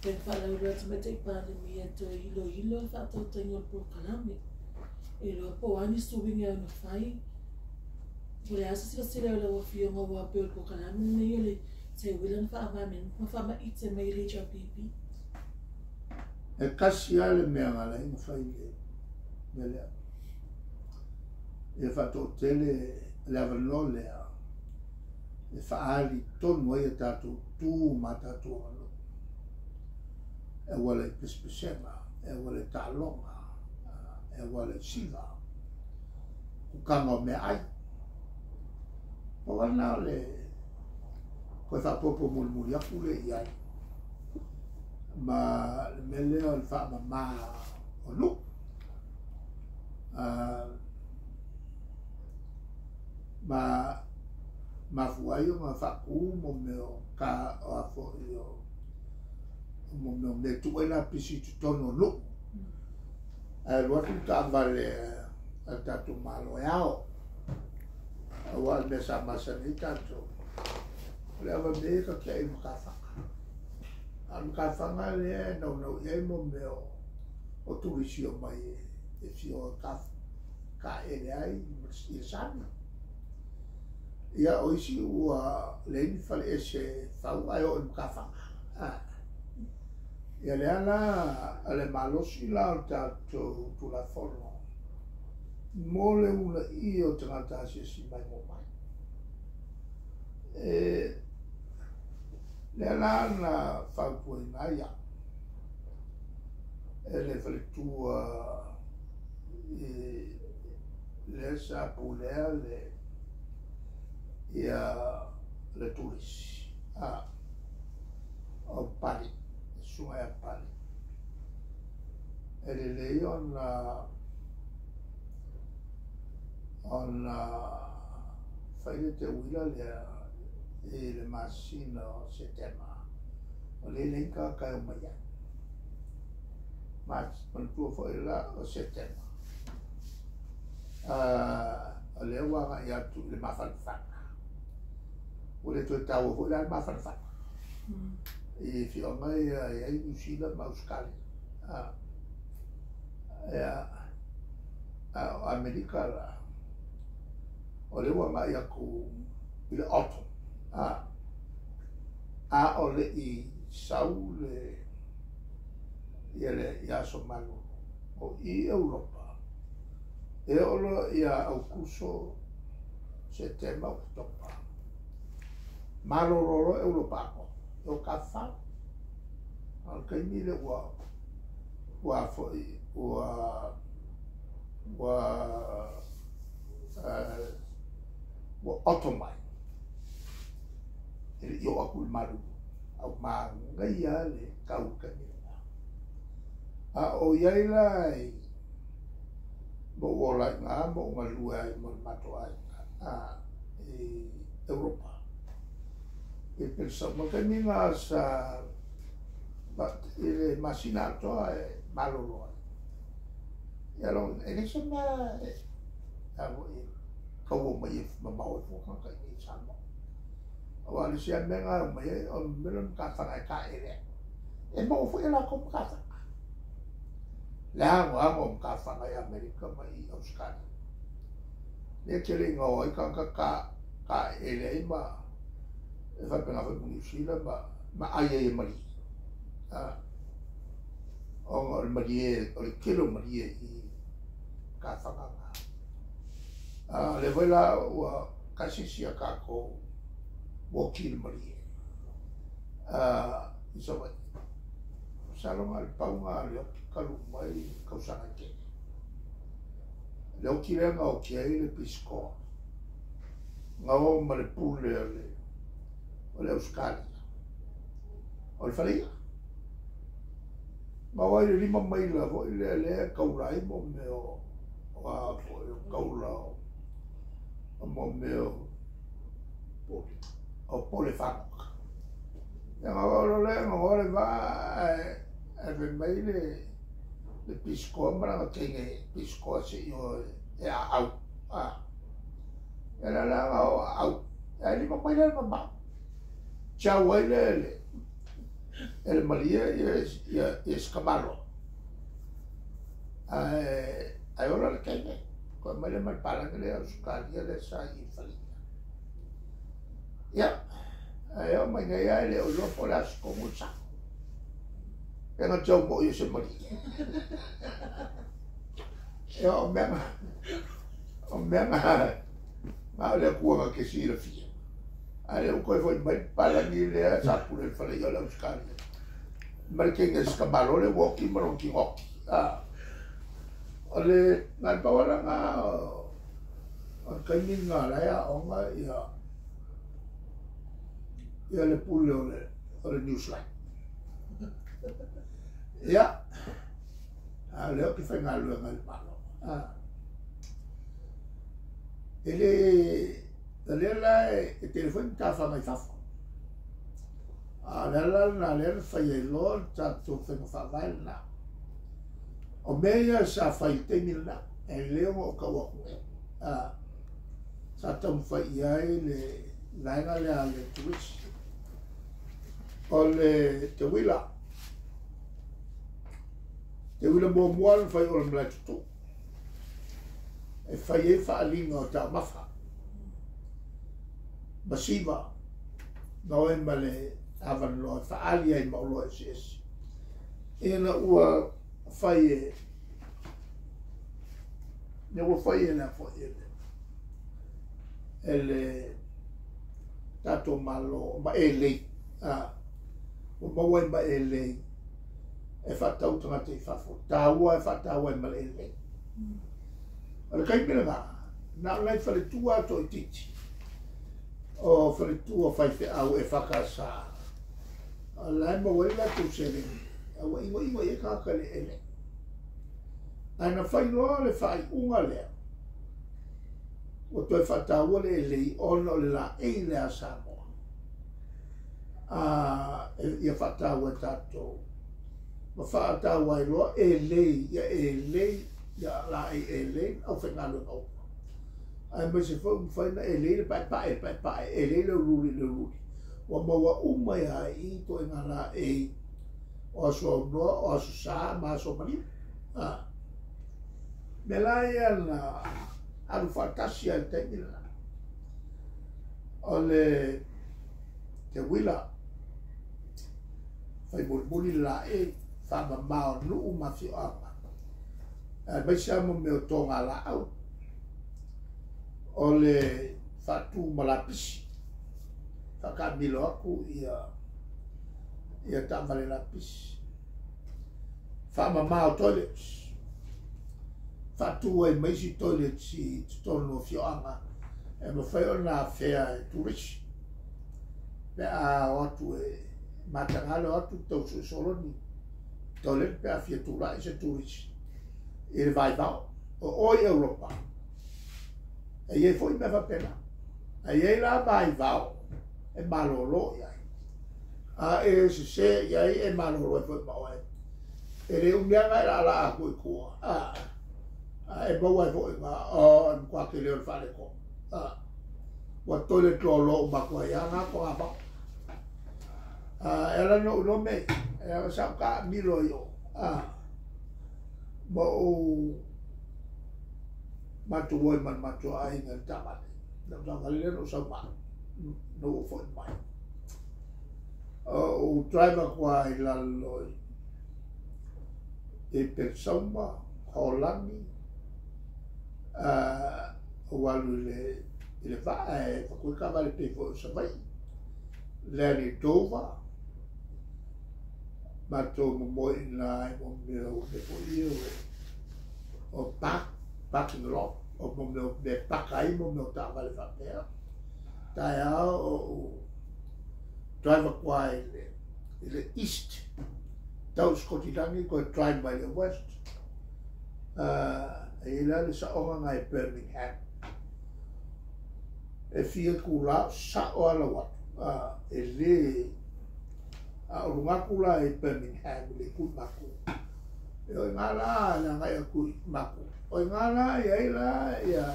Pei ona faalauiloa e le Tamaitai Palemia e toe iloilo le faatautaiga o le polokalame. E iloa po o a ni suiga e ono fai. Po o le a se silasila i lau Afioga aua pei o le polokalame lenei o le teuila na faavae ma faamaite mai e le HRPP. E tasi lava le mea na ala ai ona fai le mea lea. Ia faatoatele le avanoa lea e faaali tonu ai a tatou tu ma a tatou aganuu. E auala i pesepesega, e auala i taaloga, e auala i siva, kukaga o meaai. Pau lava lena o le toe faaopoopo mulimuli atu lea i ai ma le mea lea o le faamama o nuu. Ma mafua ai ona faatu mo mea o ka o a foi o mo mea o mea e tuu ai lapisi i totonu o nuu. Ae alu atu le taavale a le tatou Malo e ao. Aua o le mea sa masani ai tatou, o le ava mea ia ta te ai i matafaga. A o le matafaga lea e naunau i ai mo mea o turisi omai e fia o e taele ai i le sami. Ia, o isi ua leai ni faleese e fau ae oo i matafaga. Ia lea la o le malosi la o le tatou Tulafono mo le uunaia o tagata asiasi mai mo mai. E lea la na fautuaina ai au e le faletua i lea sa pulea le ia le turisi o Pali, le susuga ia Pali. E lelei ona ona fai le teuila lea i le masina o Setema, o lea e leai ni tagata e omai ai. Manatua foi la o Setema, o lea ua agai atu i le mafanafana. Ua le toe taua foi la le mafanafana i afioaga ia e i ai Niu Sila ma Ausetalia. Ia, a o Amerika la, o lea ua agai atu i le autumn. A o le i sau le ia le ia aso malolo o i Europa, e oo loa ia Aokuso, Setema, Oketopa, malolo loa Europa atoa, e o tafafao. A o le taimi lea ua ua foi ua ua ua autumn mai. E le i oo atu i le malulu. A ua manaia lava le tau i le taimi lena. A o i ai la i ma ou ola ai i ina ma ou galue ai ma le matou aiga i Europa. I le Pelesau. Ma le taimi lena sa i le masina atoa e malolo ai. Ia lona, e leai se mea e tau omai e mamao ai fua tagata i inei i Samoa. Aua o le isi lava mea na e omai ai, o le mea lea o le matafaga e taele ai. E maua foi e latou matafaga. Le anoano o matafaga i Amerika ma i Ausetalia. Lea e tele ina o ai tagata taele ai ma e faapena foi ma Niu Sila ma ai ai e malie. Ona o le malie, o le tele o malie i matafaga na. O lea foi la ua tasi isi a tatou ua oti i le malie i Savaii. Masalo na o le pau lena o le oti talu mai tausaga e tele. Le oti lea na oti ai le pisikoa. Na o ma le pule o le Ausetalia. O le faleia. Na o ai le 5 maila foi lea lea e taula ai mo mea o a foi o taula o mo mea o pole fagota. Ia na o lea na o le vaa ae fai mai le pisikoa ma lana teine pisikoa se i o e aau. Ia la la na o aau. Ae 5 maila le mamao. Tiau ai le E le malie ia sikamalo. Ae ola le teine. Koe mai le mai palangi le Australia le sa i falia. Ia, ae o mai nei ai le o iloa po o le aso tonu le sa'o. Pe na tau mo ia se malie. Ia o mea na o le Atua na te silafia. Ae le ua toe foi mai palangi lea sa pule i le fale o le Ausetalia. Ma le teine sikamalo le ua oti ma lona tino oti. O le na le pau lava lena o le taimi lena la e aoga ia le pule o le Newsline. Ia, a o lea ou te faigaluega i le Malo. E le, o lea la e tele foi matafaga i fafo. A o le ala lena lea na fai ai loa le tatou faiga faavae lena. O mea ia sa fai i le taimi lena, e le ono ou tau atu nei. Sa taumafai i ai le vaega lea a le turisi. O le teuila. Teuila muamua na fai o le malae tutu. E fai ai faaaliga o taumafa. Masiva, na oe ma le avanoa e faaali ai ma oloa eseese. Ina ua fai e, ina ua fai e le foi e le tatou Malo ma elei, ua maua ai ma elei e faatau tagata i fafo, taua e faataua ai ma le elei. O le taimi lena, na o nai faletua toaitiiti, o faletua faifeau e FKS, o la e maua ai le latou seleni, a ua igoigo i ai tagata i le elei. Ae na fai loa le faaiuga lea, ua toe faataua le elei ona o le laei lea a Samoa. Ia faataua e tatou. Ma faataua ai loa elei, ia elei, ia laei elei, aufaigaluega uma. Aemaise foi ua mafai ona elei le paepae, le paepae, elei le uliuli, le uliuli. Ua maua uma ia i ituaiga laei o aso aunoa, o aso sa ma aso maliu. Mea la ia na alu faatasi ai i le taimi lena. O le teuila, fai mulimuli le laei, faamama o nuu ma afioaga. Aemaise lava mo mea o togalaau. O le faatu ma lapisi, faataamilo atu ia taavale lapisi. Faamama o toilets, faatu ai ma isi toilets i totonu o afioaga e mafai ona afea e turisi. Pe a o atu e mataga le o atu tau suesoloni toilet pe a fia tulai se turisi i le vaivao. O oe i Europa, e iai foi mea faapena. E iai la vaivao e malolo i ai. A e sese i ai e malolo ai foi ma oe. E le umianga e la atu i tua. E maua ai foi ma o e mkua ke leo le whaleko. Ua toilet lolo o makua ia ngā ko ngā mau. E ala no ulo me, e ala sa ka milo i o. Ma o matua i man matua ai ngā tamale. Na tamale le no sau ma, no o foi mai. O driver kua i lalo i Pensauma, Holangi, o alu i le vaa e whakui ka vale pe fo o Savai. Lea ni Dover, matou momoe i nā e mo mea o me fo i o parking lot, o mo mea o me paka ai mo mea o taavale faapea. Tae ao o driver kua i le east, tau Scottilangi koe drive mai le west. E i la le saonga ngai Birmingham. E fia kula sao ala watu. E le a o lunga kula i Birmingham le kui maku. E oi ngā la na ngai a kui maku. Oi ngā la ia i la ia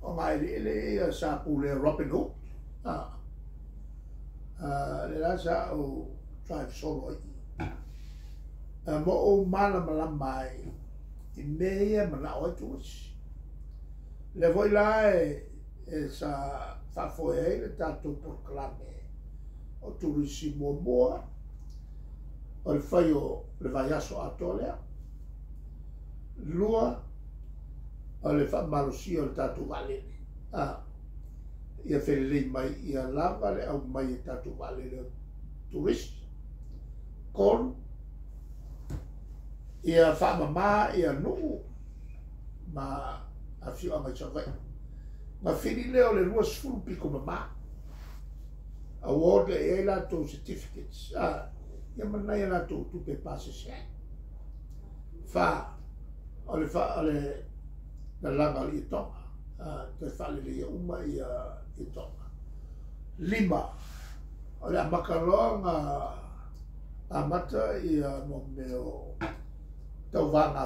o ngai le ele ia sa pule Robin Hood. Le la sa o drive solo ai i. Ma ou malamalama ai i mea ia manao ai turisi. Lea foi la e sa faafoe ai le tatou polokalame o turisi muamua o le fai o le vaiaso atoa lea. Lua, o le faamalosia o le tatou vaalele. Ia felelei mai ia lava le au mai e tatou vaalele o turisi. Tolu, ia faamama ia nuu ma afioaga i Savaii. Ma fili lea o le 20 pito mama. Award le ai latou certificates. Ia manai a latou tupe pasese ai. Fa, o le lalaga o le ietoga. Toe faaleleia uma ia ietoga. Lima, o le amata loa na amata ia mo mea o tauvaga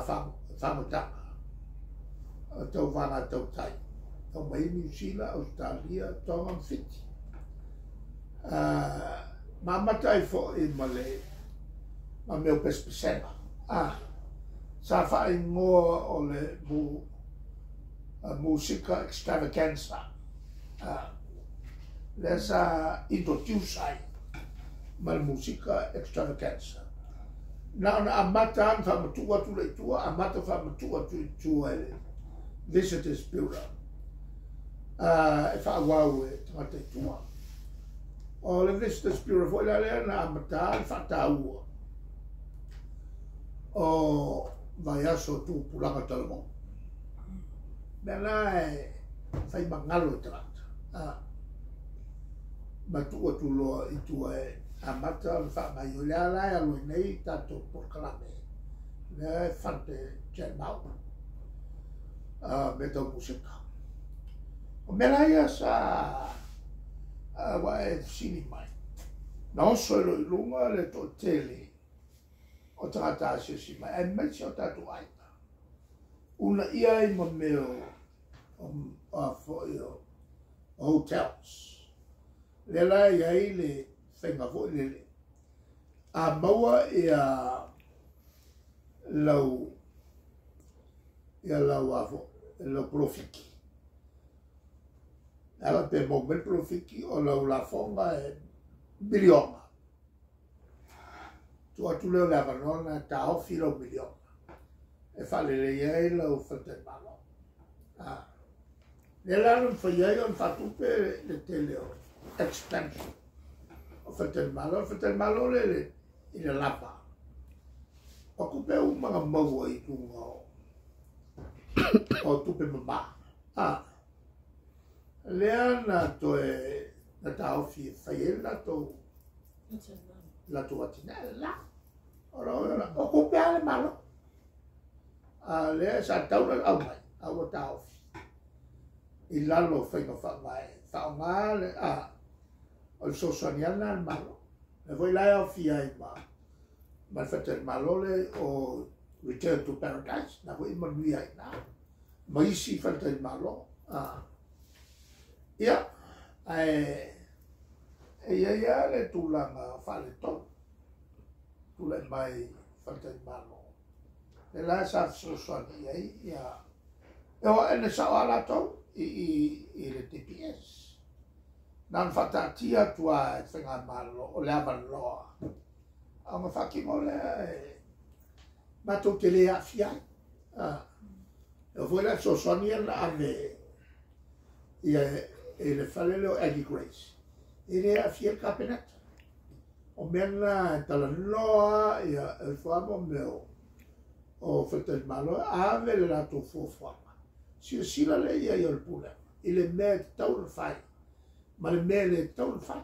fagotanga, o tauvaga tautai, au mai Niu Sila, Australia, Tonga ma Fiti. Ma amata ai foi ma le ma mea o pesepesega. Sa faaigoa o le Musika Extravaganza. Lea sa introduce ai ma le Musika Extravaganza. Na ona amata ana faamatuu atu le i tua, amata faamatuu atu i tua e le Visitors Bureau. E faaauau e tagata i tua. O le Visitors Bureau foi la lea na amata le faataua o vaiaso tupulaga talavou. Mea la e fai magalo i tagata. Ma tuu atu loa i tua e amata le faagaoioi. Lea la e alu ai nei tatou polokalame. Lea e fund e Jan Mau. Mea tau musika. O mea la ia sa ua e fesili mai. Na oso e loi luga le toatele o tagata asiasi mai, aemaise o tatou aiga. Una ia ai ma mea o hotels. Lea la i ai le faiga foi lele. A maua ia lau lau polofiki. Ala pe mau mai polofiki o lau lafoga e miliona. Tu atu leo le avanoa taofi lau miliona. E faalelei ai lau faletalimalo. Lea la na mafai ai ona faatupe le tele o expansion o faletalimalo. O le faletalimalo le i le lava. O tupe uma na maua i luga o tupe mama. Lea na toe na taofi e fai ai latou atinae la. O tupe a le malo. Lea sa tau na au mai, a ua taofi. I lalo o faiga faavae, faaaoga le o le fesoasoani ana le malo. Le foi la e aofia ai ma le faletalimalo le o Return to Paradise, na foi manuia ai na. Ma isi faletalimalo. Ia, ae e ia ia le tulaga faaletonu. Tulai mai faletalimalo. Le la sa fesoasoani ai ia. E o ene sao a latou i le TPS. Na ona faataatia atu a e faigamalo o le avanoa. A ona faatino lea e matou te le aafia ai. E foi la fesoasoani ia na ave ia e le fale lea o Aggie Grace. E le aafia le Kapeneta. O mea na e talanoa ia e foamo mea o faletalimalo ave le latou fuafuaga. Silasila le ia i o le pulega i le mea e tatau ona fai ma le mea le tatau ona fai.